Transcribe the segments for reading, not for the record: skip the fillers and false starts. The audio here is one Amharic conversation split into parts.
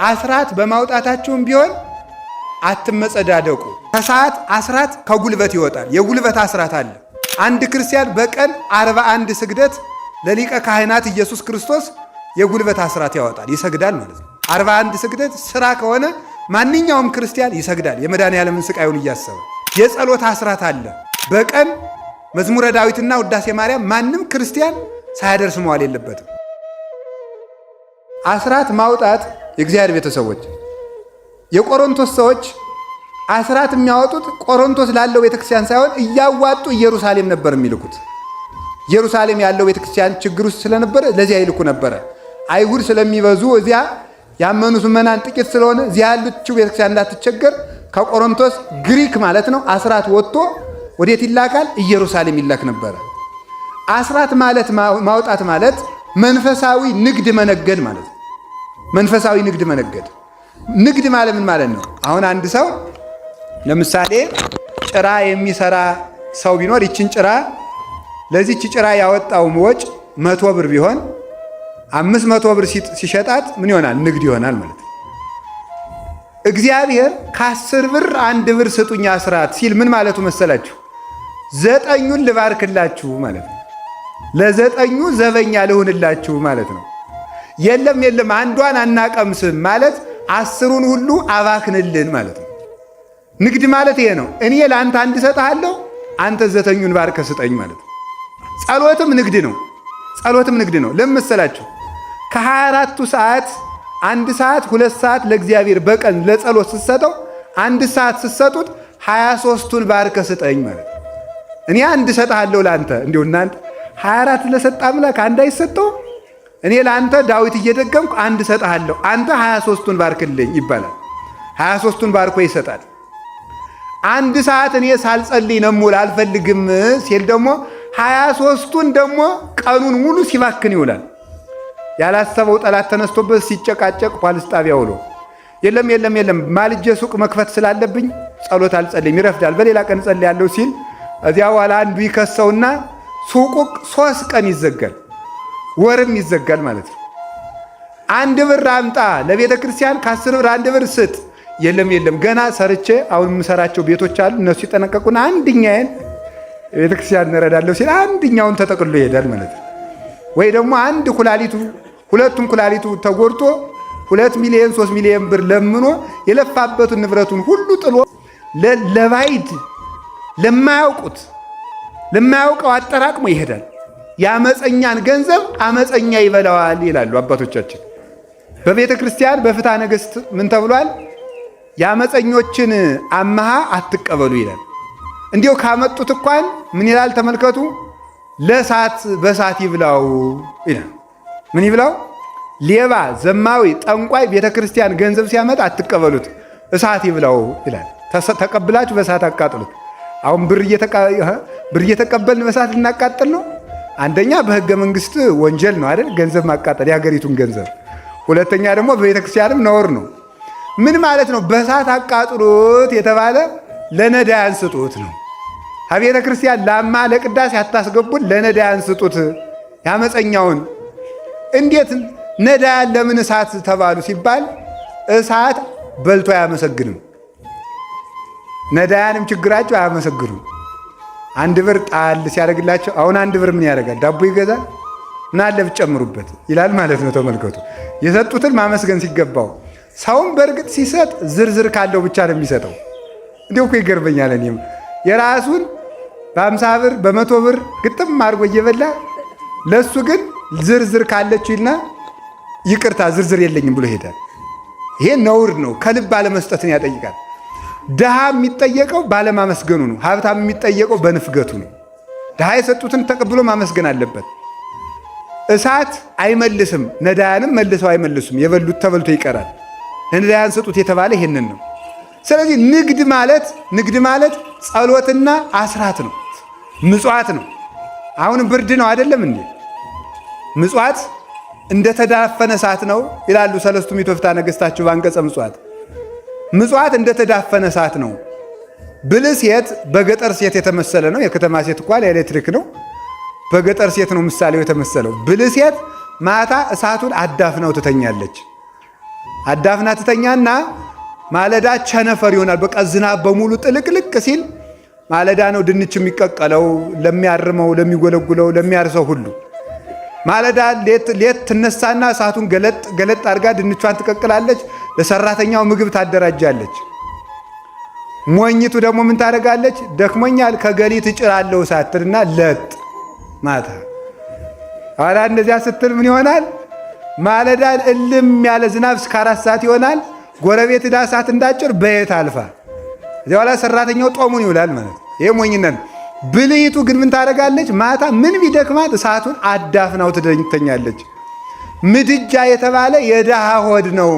አስራት በማውጣታችሁም ቢሆን አትመጸዳደቁ። ከሰዓት አስራት ከጉልበት ይወጣል። የጉልበት አስራት አለ። አንድ ክርስቲያን በቀን 41 ስግደት ለሊቀ ካህናት ኢየሱስ ክርስቶስ የጉልበት አስራት ያወጣል፣ ይሰግዳል ማለት ነው። 41 ስግደት ስራ ከሆነ ማንኛውም ክርስቲያን ይሰግዳል፣ የመድኃኔዓለምን ስቃዩን እያሰበ። የጸሎት አስራት አለ። በቀን መዝሙረ ዳዊትና ውዳሴ ማርያም ማንም ክርስቲያን ሳያደርስ መዋል የለበትም። አስራት ማውጣት የእግዚአብሔር ቤተሰቦች የቆሮንቶስ ሰዎች አስራት የሚያወጡት ቆሮንቶስ ላለው ቤተክርስቲያን ሳይሆን እያዋጡ ኢየሩሳሌም ነበር የሚልኩት። ኢየሩሳሌም ያለው ቤተክርስቲያን ችግር ውስጥ ስለነበረ ለዚያ ይልኩ ነበረ። አይሁድ ስለሚበዙ እዚያ ያመኑት ምዕመናን ጥቂት ስለሆነ እዚያ ያለችው ቤተክርስቲያን እንዳትቸገር ከቆሮንቶስ ግሪክ ማለት ነው አስራት ወጥቶ ወዴት ይላካል? ኢየሩሳሌም ይላክ ነበረ። አስራት ማለት ማውጣት ማለት መንፈሳዊ ንግድ መነገድ ማለት ነው። መንፈሳዊ ንግድ መነገድ። ንግድ ማለት ምን ማለት ነው? አሁን አንድ ሰው ለምሳሌ ጭራ የሚሰራ ሰው ቢኖር ይችን ጭራ ለዚች ጭራ ያወጣው ወጭ 100 ብር ቢሆን 500 ብር ሲሸጣት ምን ይሆናል? ንግድ ይሆናል ማለት ነው። እግዚአብሔር ከ10 ብር 1 ብር ስጡኝ አስራት ሲል ምን ማለቱ መሰላችሁ? ዘጠኙን ልባርክላችሁ ማለት ነው። ለዘጠኙ ዘበኛ ልሁንላችሁ ማለት ነው። የለም የለም አንዷን አናቀምስም ማለት 10ሩን ሁሉ አባክንልን ማለት ነው። ንግድ ማለት ይሄ ነው። እኔ ለአንተ አንድ እሰጥሃለሁ፣ አንተ ዘጠኙን ባርከ ስጠኝ ማለት ነው። ጸሎትም ንግድ ነው። ጸሎትም ንግድ ነው። ለምን መሰላችሁ? ከ24ቱ ሰዓት 1 ሰዓት 2 ሰዓት ለእግዚአብሔር በቀን ለጸሎት ስትሰጠው 1 ሰዓት ስትሰጡት 23ቱን ባርከ ስጠኝ ማለት ነው። እኔ አንድ እሰጥሃለሁ ለአንተ። እንዲሁ እናንተ 24 ለሰጠ አምላክ አንድ አይሰጠውም? እኔ ለአንተ ዳዊት እየደገምኩ አንድ እሰጥሃለሁ፣ አንተ 23ቱን ባርክልኝ ይባላል። 23ቱን ባርኮ ይሰጣል። 1 ሰዓት እኔ ሳልጸልይ ነው የምውል አልፈልግም ሲል ደግሞ 23ቱን ደግሞ ቀኑን ሙሉ ሲባክን ይውላል። ያላሰበው ጠላት ተነስቶበት ሲጨቃጨቅ ፖሊስ ጣቢያ ውሎ የለም የለም የለም ማልጄ ሱቅ መክፈት ስላለብኝ ጸሎት አልጸልይም፣ ይረፍዳል፣ በሌላ ቀን እጸልያለሁ ሲል እዚያ በኋላ አንዱ ይከሰውና ሱቁ 3 ቀን ይዘጋል፣ ወርም ይዘጋል ማለት ነው። 1 ብር አምጣ ለቤተ ክርስቲያን ከ10 ብር 1 ብር ስጥ። የለም የለም ገና ሰርቼ አሁን የምሰራቸው ቤቶች አሉ እነሱ ይጠነቀቁና አንድኛዬን ቤተ ክርስቲያን እንረዳለሁ ሲል አንድኛውን ተጠቅሎ ይሄዳል ማለት ነው። ወይ ደግሞ አንድ ኩላሊቱ ሁለቱም ኩላሊቱ ተጎድቶ 2 ሚሊዮን 3 ሚሊዮን ብር ለምኖ የለፋበትን ንብረቱን ሁሉ ጥሎ ለባይድ ለማያውቁት ለማያውቀው አጠራቅሞ ይሄዳል። የአመፀኛን ገንዘብ አመፀኛ ይበላዋል ይላሉ አባቶቻችን። በቤተ ክርስቲያን በፍትሐ ነገሥት ምን ተብሏል? የአመፀኞችን አመሃ አትቀበሉ ይላል። እንዲሁ ካመጡት እንኳን ምን ይላል ተመልከቱ። ለእሳት በእሳት ይብላው ይላል። ምን ይብላው? ሌባ፣ ዘማዊ፣ ጠንቋይ ቤተ ክርስቲያን ገንዘብ ሲያመጣ አትቀበሉት፣ እሳት ይብላው ይላል። ተቀብላችሁ በእሳት አቃጥሉት። አሁን ብር እየተቀበልን በእሳት ልናቃጥል ነው። አንደኛ በሕገ መንግስት ወንጀል ነው አይደል? ገንዘብ ማቃጠል የሀገሪቱን ገንዘብ። ሁለተኛ ደግሞ በቤተ ክርስቲያንም ነውር ነው። ምን ማለት ነው? በእሳት አቃጥሉት የተባለ ለነዳያን ስጡት ነው። ከቤተ ክርስቲያን ላማ ለቅዳሴ አታስገቡን፣ ለነዳያን ስጡት። ያመፀኛውን እንዴት ነዳያን ለምን እሳት ተባሉ ሲባል እሳት በልቶ አያመሰግንም። ነዳያንም ችግራቸው አያመሰግኑም። 1 ብር ጣል ሲያደርግላቸው አሁን 1 ብር ምን ያደርጋል? ዳቦ ይገዛል። ምን አለ ብትጨምሩበት ይላል ማለት ነው። ተመልከቱ፣ የሰጡትን ማመስገን ሲገባው ሰውም በእርግጥ ሲሰጥ ዝርዝር ካለው ብቻ ነው የሚሰጠው። እንዲሁ እኮ ይገርመኛል። እኔም የራሱን በ50 ብር በ100 ብር ግጥም አድርጎ እየበላ ለእሱ ግን ዝርዝር ካለችው ይልና ይቅርታ ዝርዝር የለኝም ብሎ ይሄዳል። ይሄ ነውር ነው። ከልብ አለመስጠትን ያጠይቃል። ድሃ የሚጠየቀው ባለማመስገኑ ነው። ሀብታም የሚጠየቀው በንፍገቱ ነው። ድሃ የሰጡትን ተቀብሎ ማመስገን አለበት። እሳት አይመልስም፣ ነዳያንም መልሰው አይመልሱም። የበሉት ተበልቶ ይቀራል። ለነዳያን ስጡት የተባለ ይሄንን ነው። ስለዚህ ንግድ ማለት ጸሎትና አስራት ነው፣ ምጽዋት ነው። አሁንም ብርድ ነው አይደለም እንዴ? ምጽዋት እንደተዳፈነ እሳት ነው ይላሉ ሰለስቱ ምዕት ወፍትሐ ነገሥታቸው በአንቀጸ ምጽዋት። ምጽዋት እንደተዳፈነ እሳት ነው። ብልህ ሴት በገጠር ሴት የተመሰለ ነው። የከተማ ሴት እንኳን ኤሌክትሪክ ነው። በገጠር ሴት ነው ምሳሌው የተመሰለው። ብልህ ሴት ማታ እሳቱን አዳፍነው ትተኛለች። አዳፍና ትተኛና ማለዳ ቸነፈር ይሆናል። በቃ ዝናብ በሙሉ ጥልቅልቅ ሲል ማለዳ ነው ድንች የሚቀቀለው ለሚያርመው፣ ለሚጎለጉለው፣ ለሚያርሰው ሁሉ ማለዳ ሌት ትነሳና እሳቱን ገለጥ ገለጥ አድርጋ ድንቿን ትቀቅላለች። ለሰራተኛው ምግብ ታደራጃለች። ሞኝቱ ደግሞ ምን ታደርጋለች? ደክሞኛል ከገሊት እጭራለሁ ሳትልና ለጥ ማታ ኋላ እንደዚያ ስትል ምን ይሆናል? ማለዳ እልም ያለ ዝናብ እስከ 4 ሰዓት ይሆናል። ጎረቤት ዕዳ እሳት እንዳጭር በየት አልፋ እዚያ ኋላ ሰራተኛው ጦሙን ይውላል ማለት ነው። ይሄ ሞኝነት ነው። ብልሂቱ ግን ምን ታደርጋለች? ማታ ምን ቢደክማት እሳቱን አዳፍናው ትተኛለች። ምድጃ የተባለ የድሃ ሆድ ነው።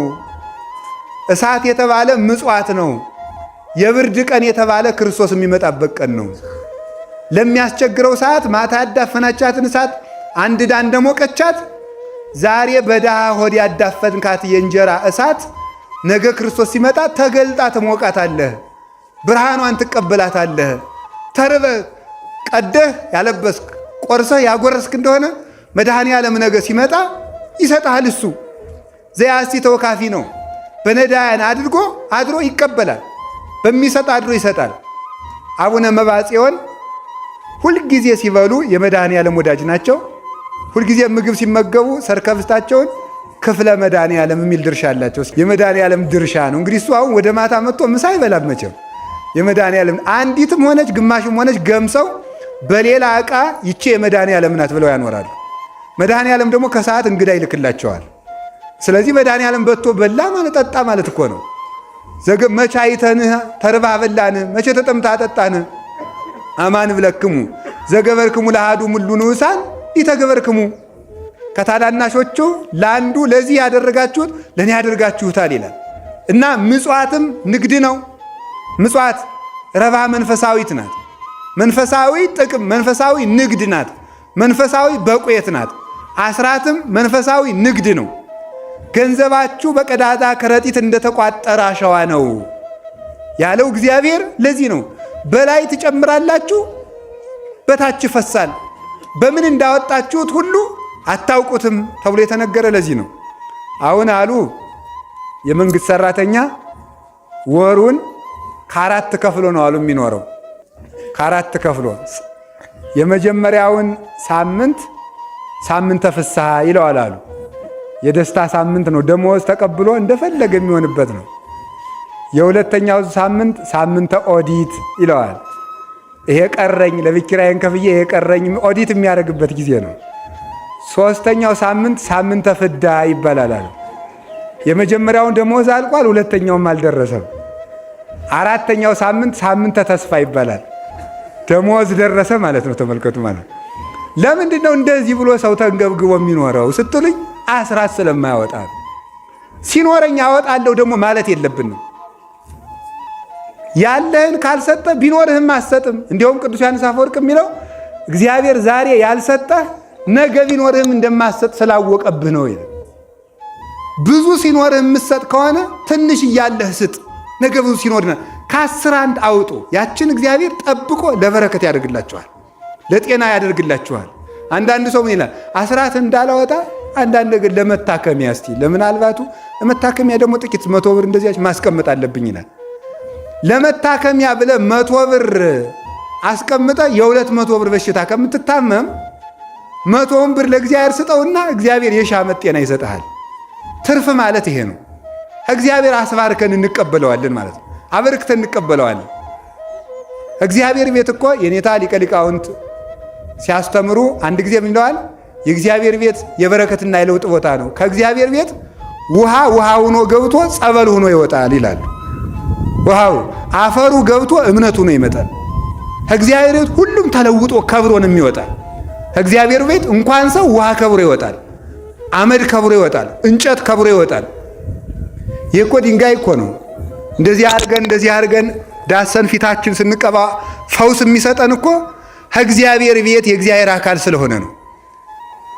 እሳት የተባለ ምጽዋት ነው። የብርድ ቀን የተባለ ክርስቶስ የሚመጣበት ቀን ነው። ለሚያስቸግረው ሰዓት ማታ ያዳፈናቻትን እሳት አንድ ዳ እንደሞቀቻት ዛሬ በድሃ ሆድ ያዳፈንካት የእንጀራ እሳት ነገ ክርስቶስ ሲመጣ ተገልጣ ትሞቃታለህ፣ ብርሃኗን ትቀበላታለህ። ተርበ ቀደህ ያለበስክ ቆርሰህ ያጎረስክ እንደሆነ መድኃኔ ዓለም ነገ ሲመጣ ይሰጥሃል። እሱ ዘያስቲ ተወካፊ ነው። በነዳያን አድርጎ አድሮ ይቀበላል። በሚሰጥ አድሮ ይሰጣል። አቡነ መባጽዮን ሁልጊዜ ሲበሉ የመድኃኔ ዓለም ወዳጅ ናቸው። ሁልጊዜ ምግብ ሲመገቡ ሰርከፍስታቸውን ክፍለ መድኃኔ ዓለም የሚል ድርሻ አላቸው። የመድኃኔ ዓለም ድርሻ ነው። እንግዲህ እሱ አሁን ወደ ማታ መጥቶ ምሳ አይበላም መቼም። የመድኃኔ ዓለም አንዲትም ሆነች ግማሽም ሆነች ገምሰው በሌላ ዕቃ ይቼ የመድኃኔ ዓለም ናት ብለው ያኖራሉ። መድኃኔ ዓለም ደግሞ ከሰዓት እንግዳ ይልክላቸዋል። ስለዚህ መድኃኔ ዓለም በቶ በላ ማለት ጠጣ ማለት እኮ ነው። መቼ አይተንህ ተርባህ በላንህ፣ መቼ ተጠምተህ አጠጣንህ። አማን ብለክሙ ዘገበርክሙ ለአሐዱ እምሉ ንዑሳን ኢተገበርክሙ፣ ከታናናሾቹ ለአንዱ ለዚህ ያደረጋችሁት ለእኔ ያደርጋችሁታል ይላል እና ምጽዋትም ንግድ ነው። ምጽዋት ረባ መንፈሳዊት ናት። መንፈሳዊ ጥቅም፣ መንፈሳዊ ንግድ ናት። መንፈሳዊ በቁየት ናት። አስራትም መንፈሳዊ ንግድ ነው። ገንዘባችሁ በቀዳዳ ከረጢት እንደተቋጠረ አሸዋ ነው ያለው እግዚአብሔር ለዚህ ነው። በላይ ትጨምራላችሁ፣ በታች ይፈሳል። በምን እንዳወጣችሁት ሁሉ አታውቁትም ተብሎ የተነገረ ለዚህ ነው። አሁን አሉ የመንግስት ሰራተኛ ወሩን ከአራት ከፍሎ ነው አሉ የሚኖረው። ከአራት ከፍሎ የመጀመሪያውን ሳምንት ሳምንተ ፍስሐ ይለዋል አሉ። የደስታ ሳምንት ነው። ደሞዝ ተቀብሎ እንደፈለገ የሚሆንበት ነው። የሁለተኛው ሳምንት ሳምንተ ኦዲት ይለዋል። ይሄ ቀረኝ ለቤት ኪራዬን ከፍዬ ይሄ ቀረኝ ኦዲት የሚያደርግበት ጊዜ ነው። ሶስተኛው ሳምንት ሳምንተ ፍዳ ይባላል አሉ። የመጀመሪያውን ደሞዝ አልቋል፣ ሁለተኛውም አልደረሰም። አራተኛው ሳምንት ሳምንተ ተስፋ ይባላል። ደሞዝ ደረሰ ማለት ነው። ተመልከቱ ማለት ለምንድን ነው እንደዚህ ብሎ ሰው ተንገብግቦ የሚኖረው ስትሉኝ፣ አስራት ስለማያወጣ ሲኖረኝ አወጣለሁ ደግሞ ማለት የለብንም። ያለህን ካልሰጠ ቢኖርህም አትሰጥም። እንዲያውም ቅዱስ ዮሐንስ አፈወርቅ የሚለው እግዚአብሔር ዛሬ ያልሰጠህ ነገ ቢኖርህም እንደማትሰጥ ስላወቀብህ ነው ይላል። ብዙ ሲኖርህ የምትሰጥ ከሆነ ትንሽ እያለህ ስጥ። ነገ ብዙ ሲኖር ከአስር አንድ አውጡ። ያችን እግዚአብሔር ጠብቆ ለበረከት ያደርግላችኋል፣ ለጤና ያደርግላችኋል። አንዳንድ ሰው ምን ይላል? አስራት እንዳላወጣ አንዳንድ ነገር ለመታከሚያ እስቲ ለምናልባቱ ለመታከሚያ ደግሞ ጥቂት 100 ብር እንደዚያች ማስቀመጥ አለብኝ ይላል። ለመታከሚያ ብለህ 100 ብር አስቀምጠ የ200 ብር በሽታ ከምትታመም 100ውን ብር ለእግዚአብሔር ስጠውና እግዚአብሔር የሺህ ዓመት ጤና ይሰጥሃል። ትርፍ ማለት ይሄ ነው። እግዚአብሔር አስባርከን እንቀበለዋለን ማለት ነው። አበርክተን እንቀበለዋለን። እግዚአብሔር ቤት እኮ የኔታ ሊቀ ሊቃውንት ሲያስተምሩ አንድ ጊዜ ምን ይለዋል? የእግዚአብሔር ቤት የበረከትና የለውጥ ቦታ ነው። ከእግዚአብሔር ቤት ውሃ ውሃ ሆኖ ገብቶ ጸበል ሆኖ ይወጣል ይላሉ። ውሃው አፈሩ ገብቶ እምነት ሆኖ ይመጣል። ከእግዚአብሔር ቤት ሁሉም ተለውጦ ከብሮ ነው የሚወጣ። ከእግዚአብሔር ቤት እንኳን ሰው ውሃ ከብሮ ይወጣል፣ አመድ ከብሮ ይወጣል፣ እንጨት ከብሮ ይወጣል። ይህ እኮ ድንጋይ እኮ ነው። እንደዚህ አድርገን እንደዚህ አድርገን ዳሰን ፊታችን ስንቀባ ፈውስ የሚሰጠን እኮ ከእግዚአብሔር ቤት የእግዚአብሔር አካል ስለሆነ ነው።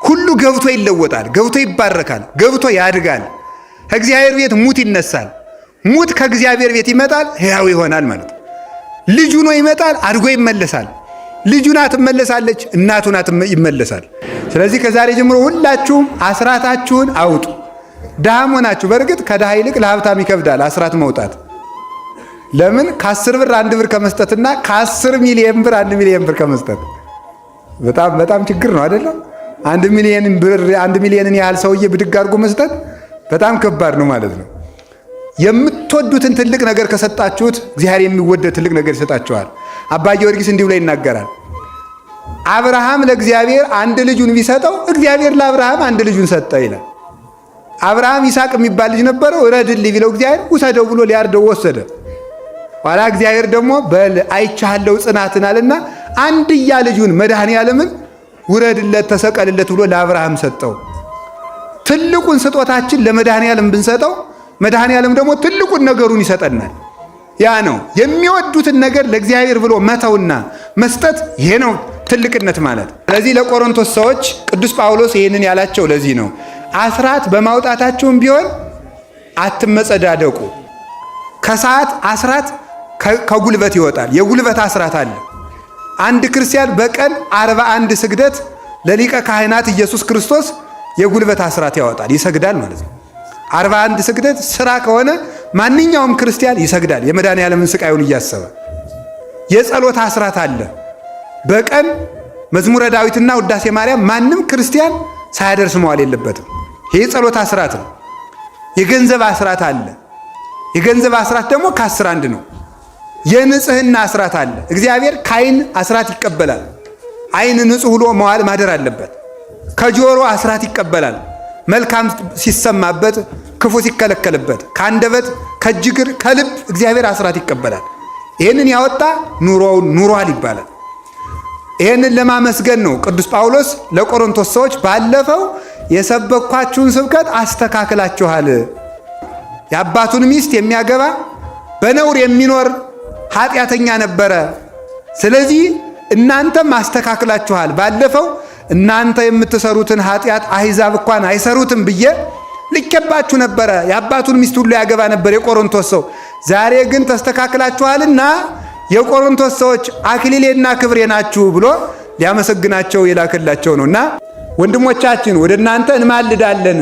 ሁሉ ገብቶ ይለወጣል፣ ገብቶ ይባረካል፣ ገብቶ ያድጋል። ከእግዚአብሔር ቤት ሙት ይነሳል። ሙት ከእግዚአብሔር ቤት ይመጣል፣ ሕያው ይሆናል ማለት ነው። ልጁ ነው ይመጣል፣ አድጎ ይመለሳል። ልጁ ናት ትመለሳለች፣ እናቱ ናት ይመለሳል። ስለዚህ ከዛሬ ጀምሮ ሁላችሁም አስራታችሁን አውጡ። ድሃም ሆናችሁ በእርግጥ ከድሃ ይልቅ ለሀብታም ይከብዳል አስራት መውጣት። ለምን ከ10 ብር 1 ብር ከመስጠትና ከ10 ሚሊዮን ብር 1 ሚሊዮን ብር ከመስጠት በጣም በጣም ችግር ነው አይደለም? 1 ሚሊዮን ብር 1 ሚሊዮንን ያህል ሰውዬ ብድግ አድርጎ መስጠት በጣም ከባድ ነው ማለት ነው። የምትወዱትን ትልቅ ነገር ከሰጣችሁት እግዚአብሔር የሚወደድ ትልቅ ነገር ይሰጣችኋል። አባ ጊዮርጊስ እንዲህ ብሎ ይናገራል። አብርሃም ለእግዚአብሔር አንድ ልጁን ቢሰጠው እግዚአብሔር ለአብርሃም አንድ ልጁን ሰጠ ይላል። አብርሃም ይስሐቅ የሚባል ልጅ ነበረው። እረድልኝ ቢለው እግዚአብሔር ውሰደው ብሎ ሊያርደው ወሰደ። ኋላ እግዚአብሔር ደግሞ በል አይቻለው ጽናትን አለና አንድያ ልጁን መድኃኔ ዓለምን ውረድለት፣ ተሰቀልለት ብሎ ለአብርሃም ሰጠው። ትልቁን ስጦታችን ለመድኃኔ ዓለም ብንሰጠው መድኃኔ ዓለም ደግሞ ትልቁን ነገሩን ይሰጠናል። ያ ነው የሚወዱትን ነገር ለእግዚአብሔር ብሎ መተውና መስጠት። ይሄ ነው ትልቅነት ማለት። ስለዚህ ለቆሮንቶስ ሰዎች ቅዱስ ጳውሎስ ይህንን ያላቸው ለዚህ ነው። አስራት በማውጣታችሁም ቢሆን አትመጸዳደቁ። ከሰዓት አስራት ከጉልበት ይወጣል። የጉልበት አስራት አለ። አንድ ክርስቲያን በቀን 41 ስግደት ለሊቀ ካህናት ኢየሱስ ክርስቶስ የጉልበት አስራት ያወጣል፣ ይሰግዳል ማለት ነው። 41 ስግደት ስራ ከሆነ ማንኛውም ክርስቲያን ይሰግዳል፣ የመድኃኔዓለምን ስቃዩን እያሰበ። የጸሎት አስራት አለ። በቀን መዝሙረ ዳዊትና ውዳሴ ማርያም ማንም ክርስቲያን ሳያደርስ መዋል የለበትም። ይሄ የጸሎት አስራት ነው። የገንዘብ አስራት አለ። የገንዘብ አስራት ደግሞ ከአስር አንድ ነው። የንጽህና አስራት አለ። እግዚአብሔር ከዓይን አስራት ይቀበላል። ዓይን ንጹሕ ውሎ መዋል ማደር አለበት። ከጆሮ አስራት ይቀበላል። መልካም ሲሰማበት፣ ክፉ ሲከለከልበት፣ ከአንደበት፣ ከእጅ እግር፣ ከልብ እግዚአብሔር አስራት ይቀበላል። ይህንን ያወጣ ኑሮውን ኑሯል ይባላል። ይህንን ለማመስገን ነው ቅዱስ ጳውሎስ ለቆሮንቶስ ሰዎች ባለፈው የሰበኳችሁን ስብከት አስተካክላችኋል። የአባቱን ሚስት የሚያገባ በነውር የሚኖር ኃጢአተኛ ነበረ። ስለዚህ እናንተም አስተካክላችኋል። ባለፈው እናንተ የምትሰሩትን ኃጢአት አሕዛብ እንኳን አይሰሩትም ብዬ ልኬባችሁ ነበረ። የአባቱን ሚስት ሁሉ ያገባ ነበር የቆሮንቶስ ሰው። ዛሬ ግን ተስተካክላችኋልና የቆሮንቶስ ሰዎች አክሊሌና ክብሬ ናችሁ ብሎ ሊያመሰግናቸው የላከላቸው ነው። እና ወንድሞቻችን ወደ እናንተ እንማልዳለን፣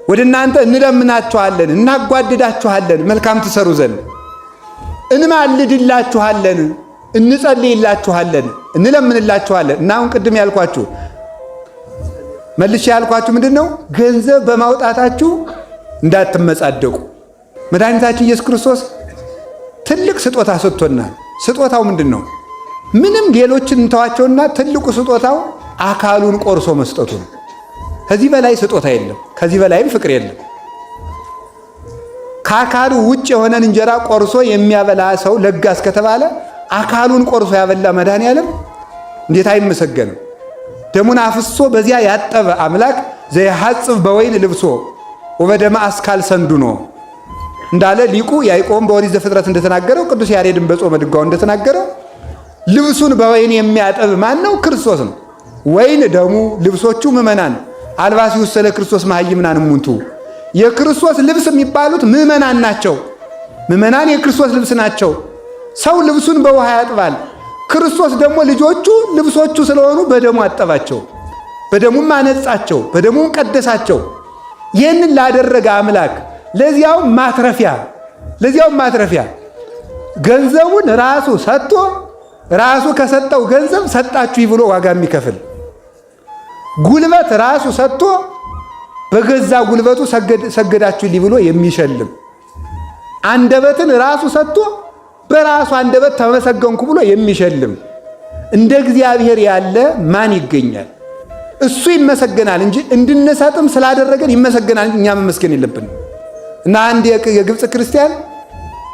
ወደ እናንተ እንለምናችኋለን፣ እናጓድዳችኋለን መልካም ትሰሩ ዘንድ እንማልድላችኋለን፣ እንጸልይላችኋለን፣ እንለምንላችኋለን። እና አሁን ቅድም ያልኳችሁ መልሼ ያልኳችሁ ምንድን ነው? ገንዘብ በማውጣታችሁ እንዳትመጻደቁ። መድኃኒታችን ኢየሱስ ክርስቶስ ትልቅ ስጦታ ሰጥቶናል። ስጦታው ምንድን ነው? ምንም ሌሎችን እንተዋቸውና ትልቁ ስጦታው አካሉን ቆርሶ መስጠቱ ነው። ከዚህ በላይ ስጦታ የለም። ከዚህ በላይም ፍቅር የለም። ከአካሉ ውጭ የሆነን እንጀራ ቆርሶ የሚያበላ ሰው ለጋስ ከተባለ አካሉን ቆርሶ ያበላ መድኃኔዓለም እንዴት አይመሰገንም? ደሙን አፍሶ በዚያ ያጠበ አምላክ ዘይሐጽብ በወይን ልብሶ ወበደመ አስካል ሰንዱኖ እንዳለ ሊቁ ያዕቆብም በኦሪት ዘፍጥረት እንደተናገረው ቅዱስ ያሬድን በጾመ ድጓው እንደተናገረው ልብሱን በወይን የሚያጠብ ማን ነው? ክርስቶስ ነው። ወይን ደሙ፣ ልብሶቹ ምእመናን። አልባሲሁ ስለ ክርስቶስ መሃይምናን እሙንቱ። የክርስቶስ ልብስ የሚባሉት ምእመናን ናቸው። ምእመናን የክርስቶስ ልብስ ናቸው። ሰው ልብሱን በውሃ ያጥባል። ክርስቶስ ደግሞ ልጆቹ ልብሶቹ ስለሆኑ በደሙ አጠባቸው፣ በደሙም አነጻቸው፣ በደሙም ቀደሳቸው። ይህንን ላደረገ አምላክ ለዚያውም ማትረፊያ ለዚያውም ማትረፊያ ገንዘቡን ራሱ ሰጥቶ ራሱ ከሰጠው ገንዘብ ሰጣችሁ ብሎ ዋጋ የሚከፍል ጉልበት ራሱ ሰጥቶ በገዛ ጉልበቱ ሰገዳችሁልኝ ብሎ የሚሸልም አንደበትን ራሱ ሰጥቶ በራሱ አንደበት ተመሰገንኩ ብሎ የሚሸልም እንደ እግዚአብሔር ያለ ማን ይገኛል? እሱ ይመሰገናል እንጂ እንድንሰጥም ስላደረገን ይመሰገናል እንጂ እኛ መመስገን የለብንም። እና አንድ የግብፅ ክርስቲያን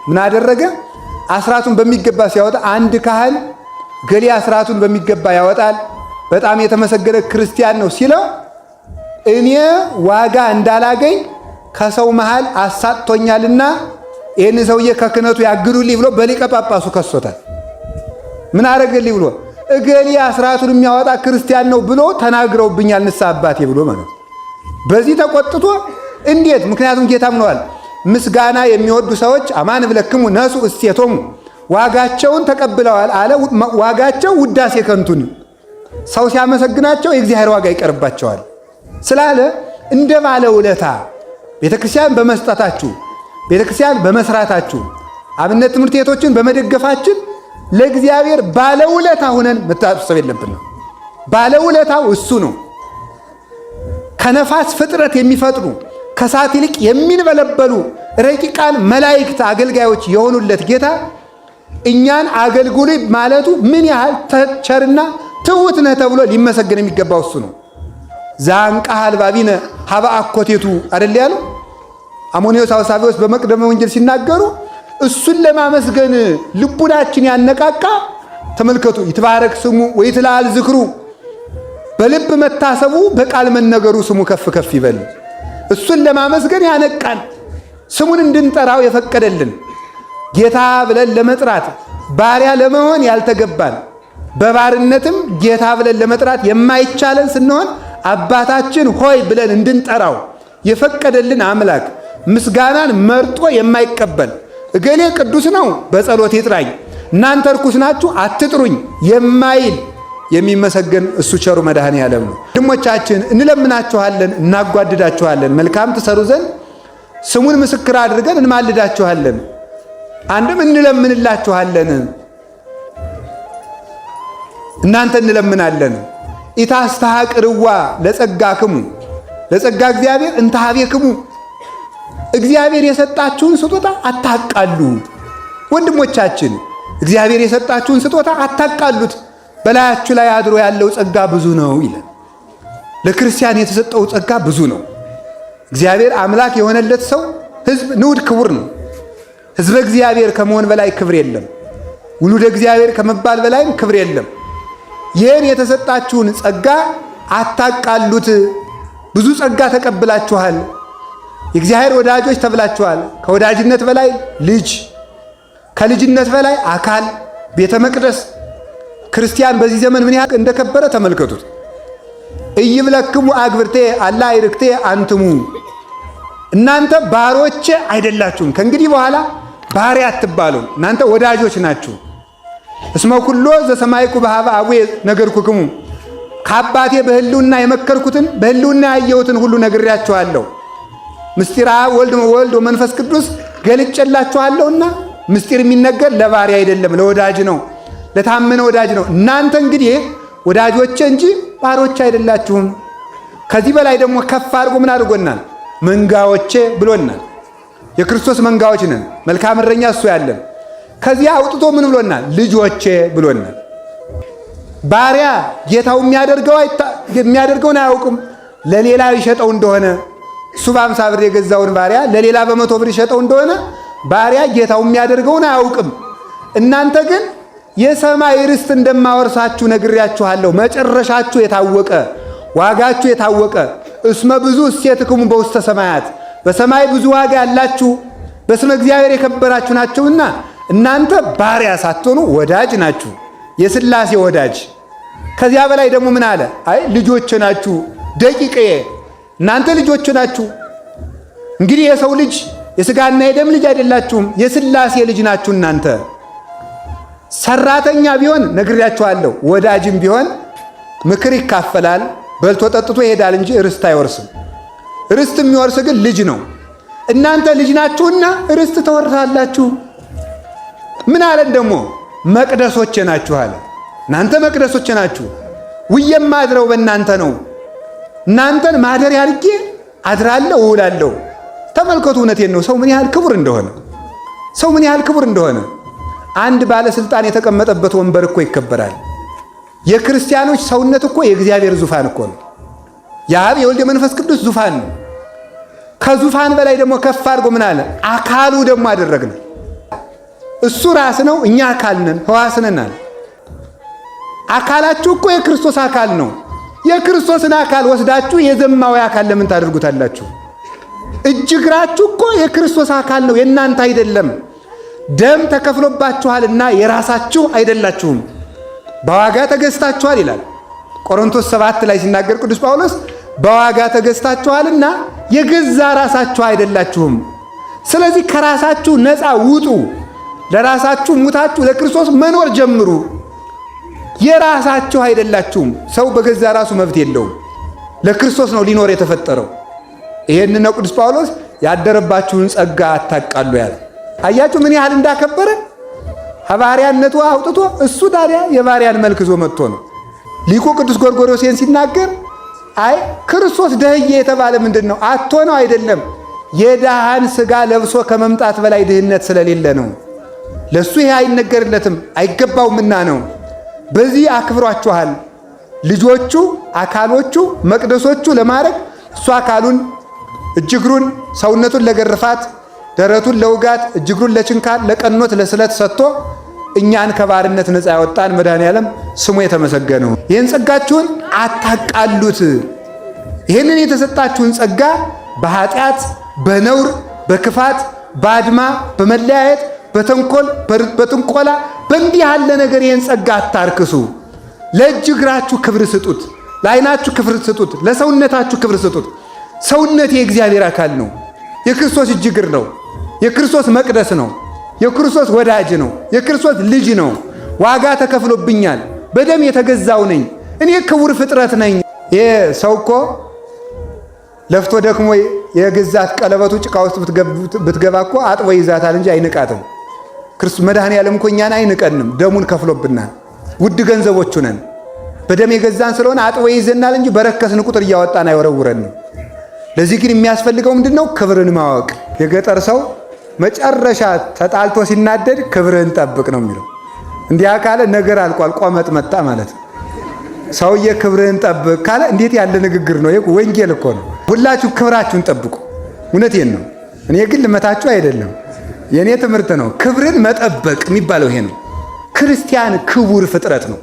ምን አደረገ? አስራቱን በሚገባ ሲያወጣ አንድ ካህን ገሌ አስራቱን በሚገባ ያወጣል፣ በጣም የተመሰገነ ክርስቲያን ነው ሲለው እኔ ዋጋ እንዳላገኝ ከሰው መሃል አሳጥቶኛልና ይህን ሰውዬ ከክህነቱ ያግዱልኝ ብሎ በሊቀ ጳጳሱ ከሶታል። ምን አደረገልኝ ብሎ እገሌ አስራቱን የሚያወጣ ክርስቲያን ነው ብሎ ተናግረውብኛል፣ ንስሐ አባቴ ብሎ ማለት በዚህ ተቆጥቶ እንዴት? ምክንያቱም ጌታ ምነዋል ምስጋና የሚወዱ ሰዎች አማን ብለክሙ ነሱ እሴቶሙ ዋጋቸውን ተቀብለዋል አለ። ዋጋቸው ውዳሴ ከንቱን ሰው ሲያመሰግናቸው የእግዚአብሔር ዋጋ ይቀርባቸዋል ስላለ እንደ ባለ ውለታ ቤተ ክርስቲያን በመስጠታችሁ፣ ቤተ ክርስቲያን በመስራታችሁ፣ አብነት ትምህርት ቤቶችን በመደገፋችን ለእግዚአብሔር ባለውለታ ሆነን መታሰብ የለብንም። ባለውለታው እሱ ነው። ከነፋስ ፍጥረት የሚፈጥሩ፣ ከእሳት ይልቅ የሚንበለበሉ ረቂቃን መላእክት አገልጋዮች የሆኑለት ጌታ እኛን አገልግሉ ማለቱ ምን ያህል ቸርና ትሑት ነህ ተብሎ ሊመሰገን የሚገባው እሱ ነው። ዘአንቅሐ አልባቢነ ሀበ አኮቴቱ አይደል ያለው አሞኒዮስ አውሳቢዎስ በመቅደመ ወንጌል ሲናገሩ፣ እሱን ለማመስገን ልቡናችን ያነቃቃ። ተመልከቱ፣ ይትባረክ ስሙ ወይትለዓል ዝክሩ፣ በልብ መታሰቡ በቃል መነገሩ ስሙ ከፍ ከፍ ይበል። እሱን ለማመስገን ያነቃን፣ ስሙን እንድንጠራው የፈቀደልን፣ ጌታ ብለን ለመጥራት ባሪያ ለመሆን ያልተገባን፣ በባርነትም ጌታ ብለን ለመጥራት የማይቻለን ስንሆን አባታችን ሆይ ብለን እንድንጠራው የፈቀደልን አምላክ፣ ምስጋናን መርጦ የማይቀበል፣ እገሌ ቅዱስ ነው በጸሎት ይጥራኝ፣ እናንተ ርኩስ ናችሁ አትጥሩኝ የማይል የሚመሰገን እሱ ቸሩ መድኃኔ ዓለም ነው። ወንድሞቻችን፣ እንለምናችኋለን፣ እናጓድዳችኋለን። መልካም ትሰሩ ዘንድ ስሙን ምስክር አድርገን እንማልዳችኋለን። አንድም እንለምንላችኋለን፣ እናንተ እንለምናለን። ኢታስተሐቅርዋ ለጸጋክሙ፣ ለጸጋ እግዚአብሔር እንተ ኀቤክሙ፣ እግዚአብሔር የሰጣችሁን ስጦታ አታቃሉ። ወንድሞቻችን፣ እግዚአብሔር የሰጣችሁን ስጦታ አታቃሉት። በላያችሁ ላይ አድሮ ያለው ጸጋ ብዙ ነው ይላል። ለክርስቲያን የተሰጠው ጸጋ ብዙ ነው። እግዚአብሔር አምላክ የሆነለት ሰው ሕዝብ ንዑድ ክቡር ነው። ሕዝበ እግዚአብሔር ከመሆን በላይ ክብር የለም። ውሉደ እግዚአብሔር ከመባል በላይም ክብር የለም። ይህን የተሰጣችሁን ጸጋ አታቃሉት። ብዙ ጸጋ ተቀብላችኋል። የእግዚአብሔር ወዳጆች ተብላችኋል። ከወዳጅነት በላይ ልጅ፣ ከልጅነት በላይ አካል፣ ቤተ መቅደስ። ክርስቲያን በዚህ ዘመን ምን ያህል እንደከበረ ተመልከቱት። ኢይብለክሙ አግብርትየ አላ አዕርክትየ አንትሙ፣ እናንተ ባሮቼ አይደላችሁም። ከእንግዲህ በኋላ ባሪያ አትባሉም። እናንተ ወዳጆች ናችሁ። እስመ ኩሎ ዘሰማዕኩ በኀበ አቡየ ነገርኩክሙ፣ ከአባቴ በህልውና የመከርኩትን በህልውና ያየሁትን ሁሉ ነግሬያችኋለሁ። ምስጢር አብ ወልድ ወመንፈስ ቅዱስ ገልጬላችኋለሁና ምስጢር የሚነገር ለባሪያ አይደለም፣ ለወዳጅ ነው፣ ለታመነ ወዳጅ ነው። እናንተ እንግዲህ ወዳጆቼ እንጂ ባሮች አይደላችሁም። ከዚህ በላይ ደግሞ ከፍ አድርጎ ምን አድርጎናል? መንጋዎቼ ብሎናል። የክርስቶስ መንጋዎች ነን። መልካም እረኛ እሱ ያለን። ከዚያ አውጥቶ ምን ብሎናል? ልጆቼ ብሎናል። ባሪያ ጌታው የሚያደርገውን አያውቅም። ለሌላ ይሸጠው እንደሆነ፣ እሱ በ50 ብር የገዛውን ባሪያ ለሌላ በ100 ብር ይሸጠው እንደሆነ ባሪያ ጌታው የሚያደርገውን አያውቅም። እናንተ ግን የሰማይ ርስት እንደማወርሳችሁ ነግሬያችኋለሁ። መጨረሻችሁ የታወቀ፣ ዋጋችሁ የታወቀ፣ እስመ ብዙኅ እሴትክሙ በውስተ ሰማያት፣ በሰማይ ብዙ ዋጋ ያላችሁ፣ በስመ እግዚአብሔር የከበራችሁ ናቸውና እናንተ ባሪያ ሳትሆኑ ወዳጅ ናችሁ፣ የሥላሴ ወዳጅ። ከዚያ በላይ ደግሞ ምን አለ? አይ ልጆች ናችሁ፣ ደቂቅዬ እናንተ ልጆች ናችሁ። እንግዲህ የሰው ልጅ የሥጋና የደም ልጅ አይደላችሁም፣ የሥላሴ ልጅ ናችሁ እናንተ። ሰራተኛ ቢሆን ነግሬያችኋለሁ፣ ወዳጅም ቢሆን ምክር ይካፈላል፣ በልቶ ጠጥቶ ይሄዳል እንጂ ርስት አይወርስም። ርስት የሚወርስ ግን ልጅ ነው። እናንተ ልጅ ናችሁና ርስት ተወርሳላችሁ። ምን አለን ደግሞ? መቅደሶቼ ናችሁ አለ። እናንተ መቅደሶቼ ናችሁ፣ ውዬ የማድረው በእናንተ ነው። እናንተን ማደሪያ አድርጌ አድራለሁ፣ እውላለሁ። ተመልከቱ፣ እውነቴን ነው። ሰው ምን ያህል ክቡር እንደሆነ፣ ሰው ምን ያህል ክቡር እንደሆነ። አንድ ባለስልጣን የተቀመጠበት ወንበር እኮ ይከበራል። የክርስቲያኖች ሰውነት እኮ የእግዚአብሔር ዙፋን እኮ ነው። የአብ የወልድ የመንፈስ ቅዱስ ዙፋን ነው። ከዙፋን በላይ ደግሞ ከፍ አድርጎ ምን አለ? አካሉ ደግሞ አደረግነው። እሱ ራስ ነው፣ እኛ አካል ነን፣ ሕዋስ ነን አለ። አካላችሁ እኮ የክርስቶስ አካል ነው። የክርስቶስን አካል ወስዳችሁ የዘማዊ አካል ለምን ታደርጉታላችሁ? እጅ እግራችሁ እኮ የክርስቶስ አካል ነው፣ የእናንተ አይደለም። ደም ተከፍሎባችኋልና የራሳችሁ አይደላችሁም፣ በዋጋ ተገዝታችኋል ይላል። ቆሮንቶስ 7 ላይ ሲናገር ቅዱስ ጳውሎስ በዋጋ ተገዝታችኋልና የገዛ ራሳችሁ አይደላችሁም። ስለዚህ ከራሳችሁ ነፃ ውጡ፣ ለራሳችሁ ሙታችሁ ለክርስቶስ መኖር ጀምሩ። የራሳችሁ አይደላችሁም። ሰው በገዛ ራሱ መብት የለውም። ለክርስቶስ ነው ሊኖር የተፈጠረው። ይሄን ነው ቅዱስ ጳውሎስ ያደረባችሁን ጸጋ አታቃሉ ያለ። አያችሁ ምን ያህል እንዳከበረ ከባሪያነቱ አውጥቶ እሱ ታዲያ የባሪያን መልክ ይዞ መጥቶ ነው። ሊቁ ቅዱስ ጎርጎርዮስን ሲናገር አይ ክርስቶስ ደህየ የተባለ ምንድን ነው? አቶ ነው አይደለም፣ የድሃን ስጋ ለብሶ ከመምጣት በላይ ድህነት ስለሌለ ነው። ለሱ ይሄ አይነገርለትም አይገባውምና ነው። በዚህ አክብሯችኋል። ልጆቹ አካሎቹ መቅደሶቹ ለማድረግ እሱ አካሉን እጅግሩን ሰውነቱን ለግርፋት ደረቱን ለውጋት እጅግሩን ለችንካር ለቀኖት ለስለት ሰጥቶ እኛን ከባርነት ነፃ ያወጣን መድኃኔዓለም ስሙ የተመሰገነ ይሁን። ይህን ጸጋችሁን አታቃሉት። ይህንን የተሰጣችሁን ጸጋ በኃጢአት በነውር በክፋት በአድማ በመለያየት በተንኮል በጥንቆላ በእንዲህ ያለ ነገር ይህን ጸጋ አታርክሱ። ለእጅ እግራችሁ ክብር ስጡት፣ ለዓይናችሁ ክብር ስጡት፣ ለሰውነታችሁ ክብር ስጡት። ሰውነት የእግዚአብሔር አካል ነው። የክርስቶስ እጅ እግር ነው። የክርስቶስ መቅደስ ነው። የክርስቶስ ወዳጅ ነው። የክርስቶስ ልጅ ነው። ዋጋ ተከፍሎብኛል። በደም የተገዛው ነኝ። እኔ ክቡር ፍጥረት ነኝ። ይሄ ሰው እኮ ለፍቶ ደክሞ የገዛት ቀለበቱ ጭቃ ውስጥ ብትገባ እኮ አጥቦ ይዛታል እንጂ አይንቃትም። ክርስቶስ መድኃኔዓለም እኮ እኛን አይንቀንም። ደሙን ከፍሎብናል። ውድ ገንዘቦቹ ነን። በደም የገዛን ስለሆነ አጥቦ ይዘናል እንጂ በረከስን ቁጥር እያወጣን አይወረውረንም። ለዚህ ግን የሚያስፈልገው ምንድን ነው? ክብርን ማወቅ። የገጠር ሰው መጨረሻ ተጣልቶ ሲናደድ ክብርህን ጠብቅ ነው የሚለው። እንዲያ ካለ ነገር አልቋል፣ ቆመጥ መጣ ማለት ነው። ሰውዬ ክብርህን ጠብቅ ካለ እንዴት ያለ ንግግር ነው! ይሄ ወንጌል እኮ ነው። ሁላችሁ ክብራችሁን ጠብቁ። እውነቴን ነው። እኔ ግን ልመታችሁ አይደለም፣ የእኔ ትምህርት ነው። ክብርን መጠበቅ የሚባለው ይሄ ነው። ክርስቲያን ክቡር ፍጥረት ነው።